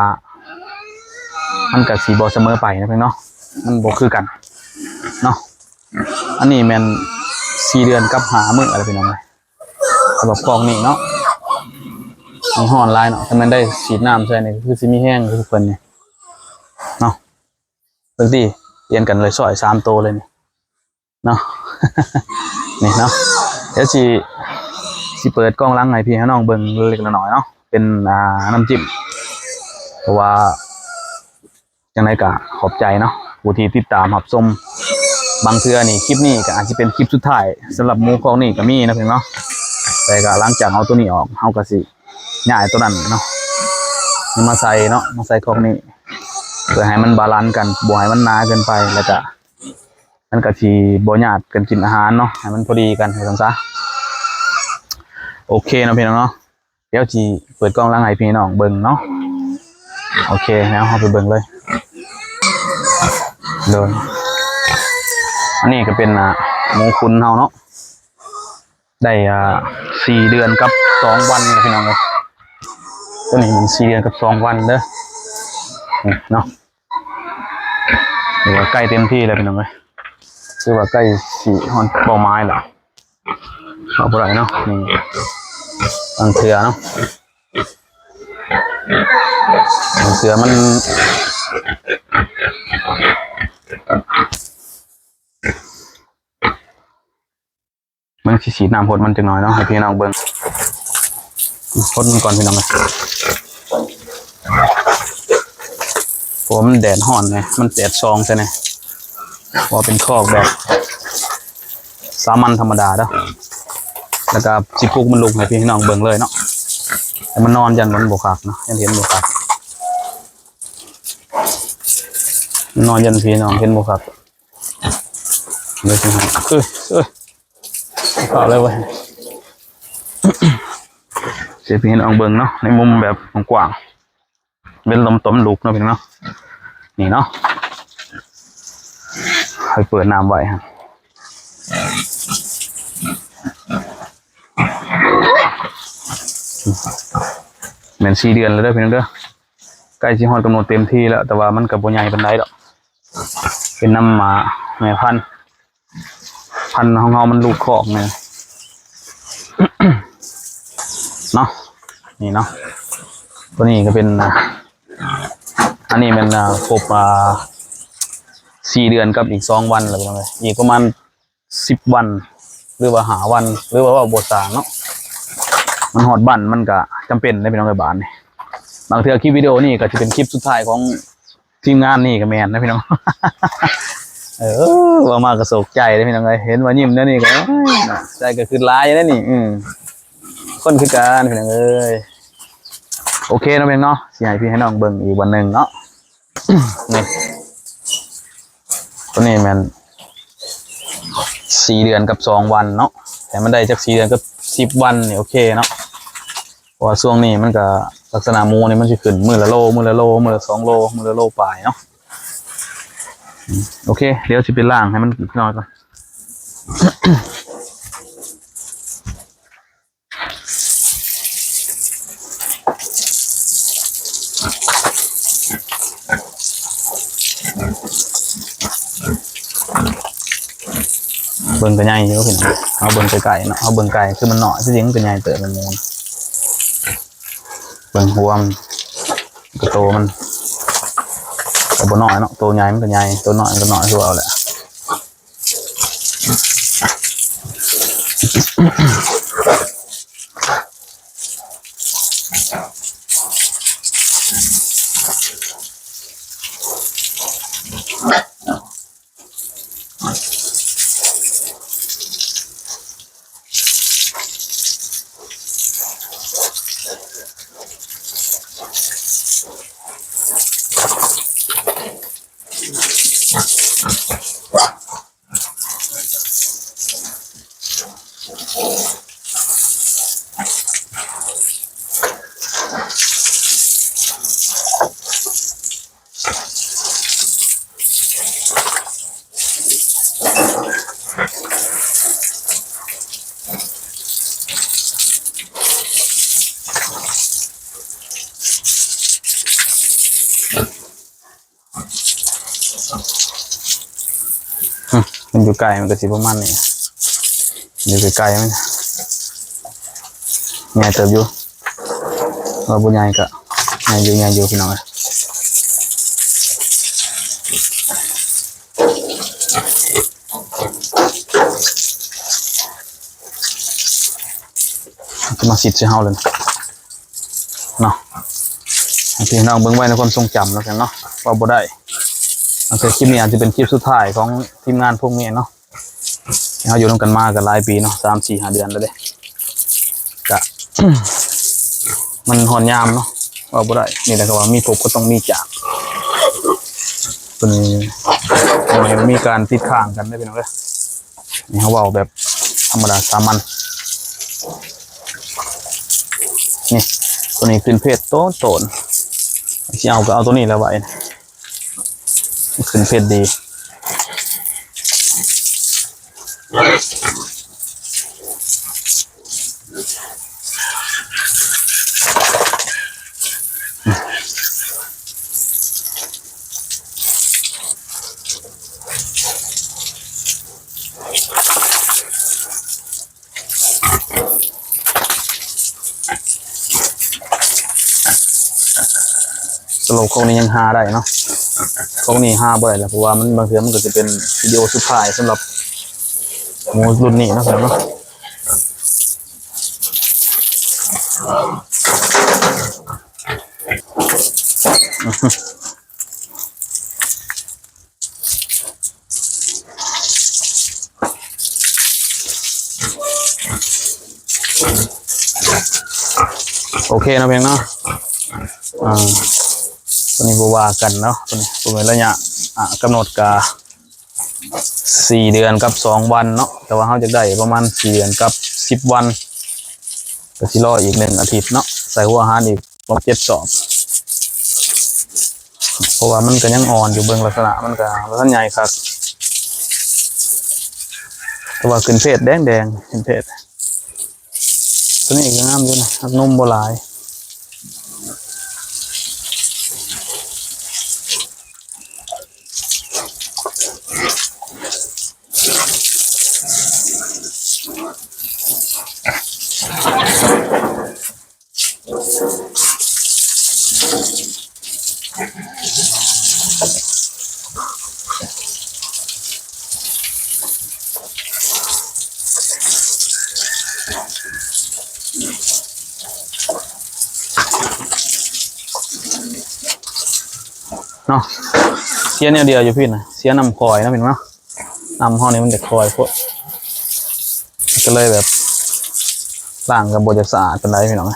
ມັນກະຊິບໍ່ສະເໝີໄປນະເພິ່ນເນາະ ມັນບໍ່ຄືກັນເນາະ ອັນນີ້ແມ່ນສີ່ເດືອນກັບຫ້າມື້ແລ້ວ ພີ່ນ້ອງເອີຍ. ສຳລັບຄອກນີ້ເນາະ ມັນຮ້ອນຫຼາຍເນາະ ຖ້າແມ່ນໄດ້ສີດນ້ຳໃສ່ນີ້ ຄືຊິມີແຮງຄືເພິ່ນນີ້ເນາະ ເບິ່ງຕິ ປຽນກັນເລີຍ ຊ້ອຍສາມໂຕເລີຍນີ້ເນາະ ນີ້ເນາະ ດຽວຊິ ຊິເປີດກ້ອງຫຼັງໃຫ້ພີ່ໃຫ້ນ້ອງເບິ່ງເລັກໆນ້ອຍໆເນາະ ເປັນ ອ່າ ນ້ຳຈິ້ມ ເພາະວ່າ ຈັ່ງໃດກະຂອບໃຈເນາະ ຜູ້ທີ່ຕິດຕາມຮັບຊົມ ບາງເທື່ອນີ້ ຄລິບນີ້ກະອາດຊິເປັນຄລິບສຸດທ້າຍ ສຳລັບໝູຄອກນີ້ກະມີນະພີ່ນ້ອງເນາະ ແຕ່ກະຫຼັງຈາກເອົາໂຕນີ້ອອກ ເຮົາກະຊິຍ້າຍໂຕນັ້ນເນາະ ມາໃສ່ເນາະ ມາໃສ່ຄອກນີ້ ເພື່ອໃຫ້ມັນບາລານກັນ ບໍ່ໃຫ້ມັນໜາເກີນໄປ ແລ້ວກະມັນກະຊິບໍ່ຍາດກັນກິນອາຫານເນາະ ໃຫ້ມັນພໍດີກັນ ວ່າຊັ້ນຊະ ໂອເຄເນາະພີ່ນ້ອງເນາະ. ດຽວຊິເປີດກ້ອງຫຼັງໃຫ້ພີ່ນ້ອງເບິ່ງເນາະ ໂອເຄ ແລ້ວເຮົາໄປເບິ່ງເລີຍ ໂດຍ ອັນນີ້ກະເປັນ ອ່າ ໝູຂຸນເຮົາເນາະ ໄດ້ ອ່າ ສີ່ເດືອນກັບສອງວັນແລ້ວພີ່ນ້ອງເອີຍ ໂຕນີ້ມັນສີ່ເດືອນກັບສອງວັນເດີ ນີ້ເນາະ ຖືວ່າໃກ້ເຕັມທີ່ແລ້ວພີ່ນ້ອງເອີຍ ຖືວ່າໃກ້ຊິຮອດເປົ້າໝາຍແລ້ວ ເອົາບໍ່ໄດ້ເນາະ ນີ້ ບາງເທື່ອເນາະ ບາງເທື່ອມັນ ມັນຊິສີດນ້ຳຫົດມັນຈັກໜ້ອຍເນາະ ໃຫ້ພີ່ນ້ອງເບິ່ງ ຫົດມັນກ່ອນພີ່ນ້ອງເອີຍ ເພາະວ່າມັນແດດຮ້ອນໄງ ມັນແດດສ່ອງໃສ່ນີ້ ວ່າເປັນຄອກແບບສາມັນທຳມະດາເດີ ແລ້ວກະຊິປຸກມັນລຸກໃຫ້ພີ່ໃຫ້ນ້ອງເບິ່ງເລີຍເນາະ ແຕ່ມັນນອນຢ້ານມັນບໍ່ຄັກເນາະ ຢ້ານເຫັນບໍ່ຄັກ ນອນຢ້ານພີ່ນ້ອງເຫັນບໍ່ຄັກ ເດີຊິໃຫ້ ເອີ ເອີ ເຂົ້າເລີຍເວີຍ ຊິໃຫ້ພີ່ນ້ອງເບິ່ງເນາະ ໃນມຸມແບບກວ້າງໆ ເປັນລຳຕົ້ນລູກເນາະພີ່ນ້ອງເນາະ ນີ້ເນາະ ໃຫ້ເປີດນ້ຳໄວ້ຫັ້ນ ແມ່ນສີ່ເດືອນແລ້ວເດີພີ່ນ້ອງເດີ ໃກ້ຊິຮອດກຳນົດເຕັມທີ່ແລ້ວ ແຕ່ວ່າມັນກະບໍ່ໃຫຍ່ປານໃດດອກ ເປັນນຳ ອ່າ ແມ່ພັນ ພັນຂອງເຮົາມັນລູກຄອກແນ່ເນາະ ນີ້ເນາະ ໂຕນີ້ກະເປັນ ອ່າ ອັນນີ້ແມ່ນ ອ່າ ຄົບ ອ່າ ສີ່ເດືອນກັບອີກສອງວັນແລ້ວພີ່ນ້ອງເອີຍ ອີກປະມານສິບວັນ ຫຼືວ່າຫ້າວັນ ຫຼືວ່າເວົ້າບໍ່ຊ່າງເນາະ ມັນຮອດບັ້ນມັນກະຈຳເປັນເດ້ພີ່ນ້ອງເອີຍ ບາດນີ້ ບາງເທື່ອຄລິບວິດີໂອນີ້ກະຊິເປັນຄລິບສຸດທ້າຍຂອງ ທີມງານນີ້ກະແມ່ນນະພີ່ນ້ອງ ເອີ ເວົ້າມາກະໂສກໃຈເດ້ພີ່ນ້ອງເອີຍ ເຫັນວ່າຍິ້ມແນວນີ້ກະ ໃຈກະຄຶດຫຼາຍເດ້ນີ້ ອື ຄົນຄືກັນພີ່ນ້ອງເອີຍ ໂອເຄເນາະພີ່ນ້ອງເນາະ ຊິໃຫ້ພີ່ໃຫ້ນ້ອງເບິ່ງອີກວັນໜຶ່ງເນາະ ນີ້ ໂຕນີ້ແມ່ນສີ່ເດືອນກັບສອງວັນເນາະ ໃຫ້ມັນໄດ້ຈັກສີ່ເດືອນກັບສິບວັນນີ້ໂອເຄເນາະ ເພາະວ່າຊ່ວງນີ້ມັນກະ ລັກສະນະໝູນີ້ມັນຊິຂຶ້ນມື້ລະໂລ ມື້ລະໂລ ມື້ລະສອງໂລ ມື້ລະໂລປາຍເນາະ. ອືມ ໂອເຄ ດຽວຊິໄປລ້າງໃຫ້ມັນນ້ອຍກ່ອນ. ເບິ່ງກໍໃຫຍ່ຢູ່ພີ່ນ້ອງ ເຮົາເບິ່ງໄກໆເນາະ ເຮົາເບິ່ງໄກຄືມັນນ້ອຍ ທີ່ຈິງມັນກໍໃຫຍ່ເຕີບ ໝູນະ. ເບິ່ງຫົວມັນ ກະໂຕມັນກໍບໍ່ນ້ອຍເນາະ ໂຕໃຫຍ່ມັນກໍໃຫຍ່ ໂຕນ້ອຍມັນກໍນ້ອຍ ຄືເວົ້າແຫຼະ. ອືມ ມັນຢູ່ໃກ້ ມັນກໍຊິປະມານນີ້ ຢູ່ໃກ້ໆ ມັນໃຫຍ່ເຕີບຢູ່ ວ່າບໍ່ໃຫຍ່ກໍໃຫຍ່ຢູ່ ໃຫຍ່ຢູ່ ພີ່ນ້ອງເອີຍ. ຈະມາຊິດໃສ່ເຮົາເລີຍເນາະ ໃຫ້ພີ່ນ້ອງເບິ່ງໄວ້ໃນຄວາມຊົງຈຳແລ້ວກັນເນາະ ເວົ້າບໍ່ໄດ້. ໂອເຄ ຄລິບນີ້ອາດຈະເປັນຄລິບສຸດທ້າຍຂອງທີມງານພວກນີ້ເນາະ ເຮົາຢູ່ນຳກັນມາກໍຫຼາຍປີເນາະ ສາມ ສີ່ ຫ້າ ເດືອນແລ້ວເດ້ ກະ ມັນຮອດຍາມເນາະ ເວົ້າບໍ່ໄດ້ ນີ້ແຫຼະ ເຂົາວ່າມີພົບກໍຕ້ອງມີຈາກ ເພິ່ນບໍ່ໃຫ້ມີການຕິດຄ້າງກັນເດ້ ພີ່ນ້ອງເອີຍ. ນີ້ເຮົາເວົ້າແບບທຳມະດາສາມັນ ນີ້ ໂຕນີ້ຂຶ້ນເພຈໂຕນໆ ຊິເອົາກໍເອົາໂຕນີ້ແຫຼະໄວ້ ຂຶ້ນເພຈດີ. ສະຫຼຸບຂອງນີ້ຍັງຫາໄດ້ເນາະ ຂອງນີ້ຫາບໍ່ໄດ້ແລ້ວ ເພາະວ່າມັນ ບາງເທື່ອມັນກໍຈະເປັນວິດີໂອສຸດທ້າຍສຳລັບໝູລຸ້ນນີ້ເນາະ ພີ່ນ້ອງເນາະ. ໂອເຄເນາະ ພຽງເນາະ ອາ ໂຕນີ້ບໍ່ວ່າກັນເນາະ ໂຕນີ້ບໍ່ແມ່ນໄລຍະ ອາ ກຳນົດກະສີ່ເດືອນກັບສອງວັນເນາະ ແຕ່ວ່າເຮົາຢາກໄດ້ປະມານສີ່ເດືອນກັບສິບວັນ ກໍຊິລໍອີກໜຶ່ງອາທິດເນາະ ໃສ່ຫົວອາຫານອີກ ປະມານເຈັດສອບ ເພາະວ່າມັນກໍຍັງອ່ອນຢູ່ ເບິ່ງລັກສະນະມັນກໍບໍ່ທັນໃຫຍ່ຄັກ ແຕ່ວ່າຂຶ້ນເພດແດງໆ ຂຶ້ນເພດ ໂຕນີ້ກໍງາມຢູ່ນະ ຮັກນົມບໍ່ຫຼາຍ. ເນາະ ເສຍແນວດຽວຢູ່ພີ້ນະ ເສຍນ້ຳຂ້ອຍເນາະ ພີ່ນ້ອງເນາະ. ນ້ຳເຮົານີ້ມັນຈະຄ່ອຍໂພດ ກໍເລີຍແບບລ້າງກໍບໍ່ຈະສະອາດປານໃດພີ່ນ້ອງ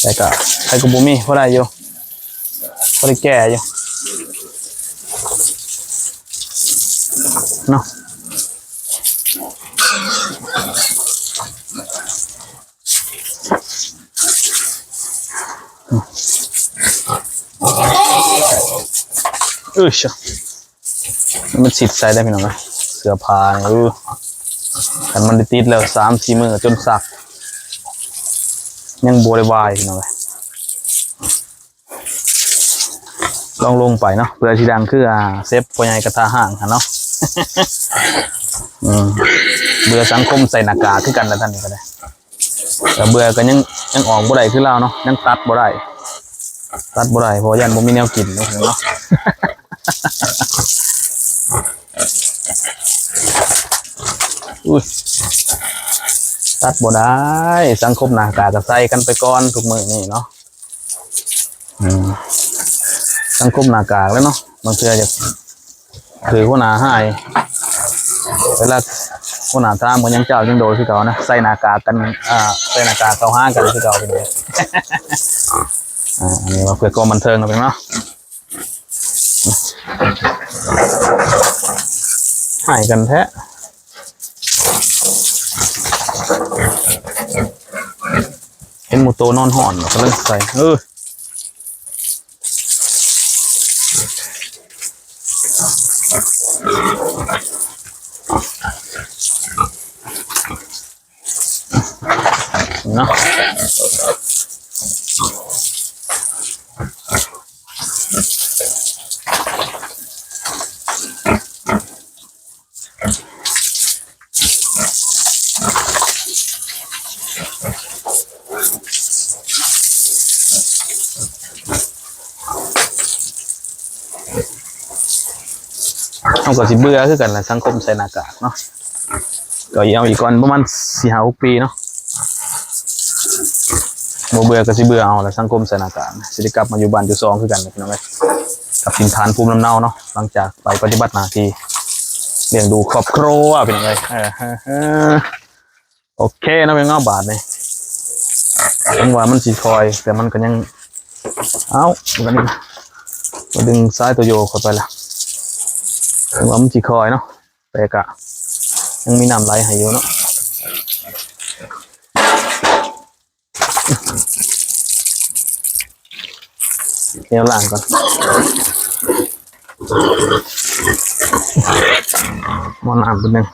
ແຕ່ກໍໃຜກໍບໍ່ມີ ພໍໄດ້ຢູ່ ພໍໄດ້ແກ້ຢູ່ເນາະ. ເ ເອີຍ ມັນຊິດໃສ່ໄດ້ພີ່ນ້ອງເອີຍ ເສື້ອຜ້ານີ້. ເອີ ຄັນມັນໄດ້ຕິດແລ້ວສາມສີ່ມື້ຈົນຊັກ ຍັງບໍ່ໄດ້ວາຍພີ່ນ້ອງເອີຍ. ລອງລົງໄປເນາະ ເພື່ອຊິດັງຄື ອ່າ ເຊັບພໍ່ໃຫຍ່ກະທະຮ້າງຫັ້ນເນາະ. ອືມ ເບື່ອສັງຄົມໃສ່ໜ້າກາກຄືກັນລະ ທ່ານນີ້ກະໄດ້. ກະເບື່ອກະຍັງ ຍັງອອກບໍ່ໄດ້ຄືລາວເນາະ ຍັງຕັດບໍ່ໄດ້ ຕັດບໍ່ໄດ້ ເພາະວ່າຢ້ານບໍ່ມີແນວກິນເນາະ. ອຸ້ຍ ຕັດບໍ່ໄດ້ ສັງຄົມໜ້າກາກກະໃສ່ກັນໄປກ່ອນທຸກມື້ນີ້ເນາະ. ອືມ ສັງຄົມໜ້າກາກແລ້ວເນາະ ບາງເທື່ອຢາກຖືກຫົວໜ້າຮ້າຍ ເວລາຫົວໜ້າຖາມກະຍັງເຈົ້າຍັງໂດຍຄືເກົ່ານະ ໃສ່ໜ້າກາກກັນ ອ່າ ໃສ່ໜ້າກາກເຂົ້າຫາກັນຄືເກົ່າ. ເປັນຫຍັງ ອ່າ ອັນນີ້ວ່າເພື່ອຄວາມບັນເທີງເນາະ ເປັນຫຍັງເນາະ. ຮ້າຍກັນແທ້ ເຫັນໝູ່ໂຕນອນຮ້ອນກະເລີຍໃສ່ ເອີ ເນາະ. ເຮົາກະຊິເບື່ອຄືກັນລະ ສັງຄົມໃສ່ໜ້າກາກເນາະ. ກະເອົາອີກກ່ອນປະມານສີ່ຫ້າຫົກປີເນາະ ບໍ່ເບື່ອກະຊິເບື່ອເອົາລະ ສັງຄົມໃສ່ໜ້າກາກ ຊິໄດ້ກັບມາຢູ່ບ້ານຢູ່ຊ່ອງຄືກັນພີ່ນ້ອງເອີຍ ກັບຖິ່ນຖານພູມລຳເນົາເນາະ ຫຼັງຈາກໄປປະຕິບັດໜ້າທີ່ລ້ຽງດູຄອບຄົວພີ່ນ້ອງເອີຍ. ເອີ ເອີ ເອີ ໂອເຄເນາະ ເປັນຫຍັງເນາະ ບາດນີ້ ຫວັງວ່າມັນຊິຄ່ອຍ ແຕ່ມັນກະຍັງ ເອົ້າ ບາດນີ້ ມາດຶງສາຍໂຕໂຢຂ້ອຍໄປລະ ຫວັງວ່າມັນຊິຄ່ອຍເນາະ. ແຕ່ກະຍັງມີນ້ຳໄຫຼໃຫ້ຢູ່ເນາະ ແນວລ້າງກ່ອນ ໝໍ້ນ້ຳເປັນໜຶ່ງ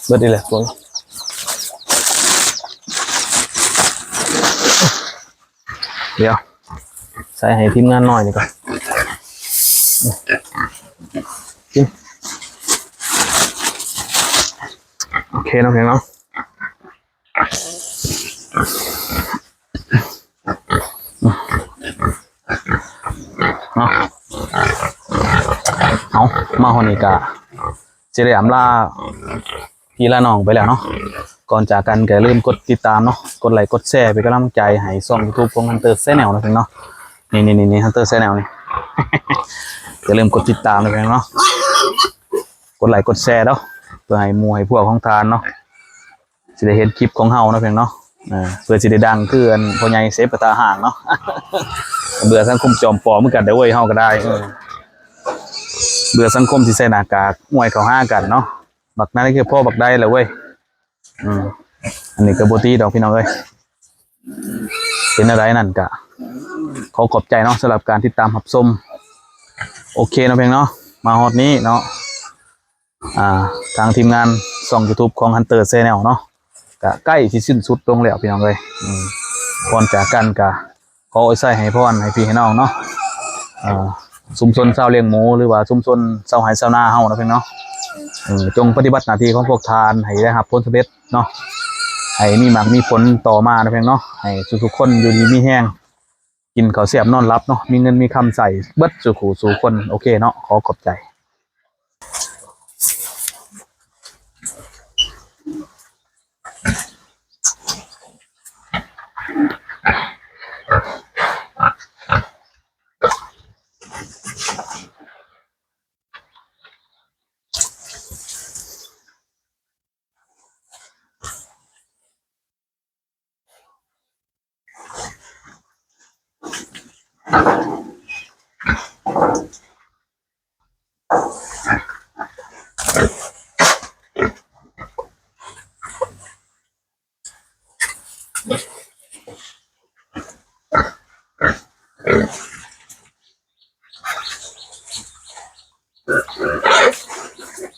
ເບິດອີກແລ້ວ ດຽວ ໃສ່ໃຫ້ທີມງານນ້ອຍນີ້ກ່ອນ ກິນ ໂອເຄເນາະ ພີ່ນ້ອງເນາະ. ເອົາ ມາຮອດນີ້ກະຊິໄດ້ອຳລາ ພີ່ລານ້ອງໄປແລ້ວເນາະ. ກ່ອນຈາກກັນກະຢ່າລືມກົດຕິດຕາມເນາະ ກົດໄລກ໌ກົດແຊເປັນກຳລັງໃຈໃຫ້ຊ່ອງຢູທູບຂອງ Hunter Channel ເນາະ ເນາະ. ນີ້ໆໆ Hunter Channel ນີ້ ຢ່າລືມກົດຕິດຕາມເນາະ ເນາະ. ກົດໄລກ໌ກົດແຊເນາະ ເພື່ອໃຫ້ໝູ່ໃຫ້ພວກຂອງທ່ານເນາະ ຊິໄດ້ເຫັນຄລິບຂອງເຮົາເນາະ ເນາະ. ເອີ ເພື່ອຊິໄດ້ດັງຄືອັນພໍ່ໃຫຍ່ເຊຟກະທະຮ້າງເນາະ. ເບື່ອສັງຄົມຈອມປອມຄືກັນເດ້ເວີຍ ເຮົາກະໄດ້. ເອີ ເບື່ອສັງຄົມທີ່ໃສ່ໜ້າກາກອວຍເຂົ້າຫາກັນເນາະ. ບັກນັ້ນຄືພໍບັກໃດລະເວີຍ. ອືມ ອັນນີ້ກະບໍ່ຕິດອກພີ່ນ້ອງເອີຍ. ເປັນແນວໃດນັ້ນກະຂໍຂອບໃຈເນາະ ສຳລັບການຕິດຕາມຮັບຊົມ. ໂອເຄເນາະ ເພງເນາະ ມາຮອດນີ້ເນາະ ອ່າ ທາງທີມງານຊ່ອງຢູທູບຂອງ Hunter Channel ເນາະ ກະໃກ້ຊິສິ້ນສຸດລົງແລ້ວພີ່ນ້ອງເອີຍ. ອືມ ກ່ອນຈາກກັນກະ ຂໍອວຍໄຊໃຫ້ພອນໃຫ້ພີ່ໃຫ້ນ້ອງເນາະ ເອີ ຊຸມຊົນຊາວລ້ຽງໝູ ຫຼືວ່າຊຸມຊົນຊາວໄຮ່ຊາວນາເຮົາເນາະ ເພງເນາະ. ເອີ ຈົ່ງປະຕິບັດໜ້າທີ່ຂອງພວກທ່ານໃຫ້ໄດ້ຮັບຜົນສຳເລັດເນາະ ໃຫ້ມີໝາກມີຜົນຕໍ່ມາເນາະ ເພງເນາະ. ໃຫ້ທຸກໆຄົນຢູ່ດີມີແຮງ ກິນເຂົ້າແຊບນອນຫຼັບເນາະ ມີເງິນມີຄຳໃຊ້ເບິດສູ່ຄູ່ສູ່ຄົນ. ໂອເຄເນາະ ຂໍຂອບໃຈ.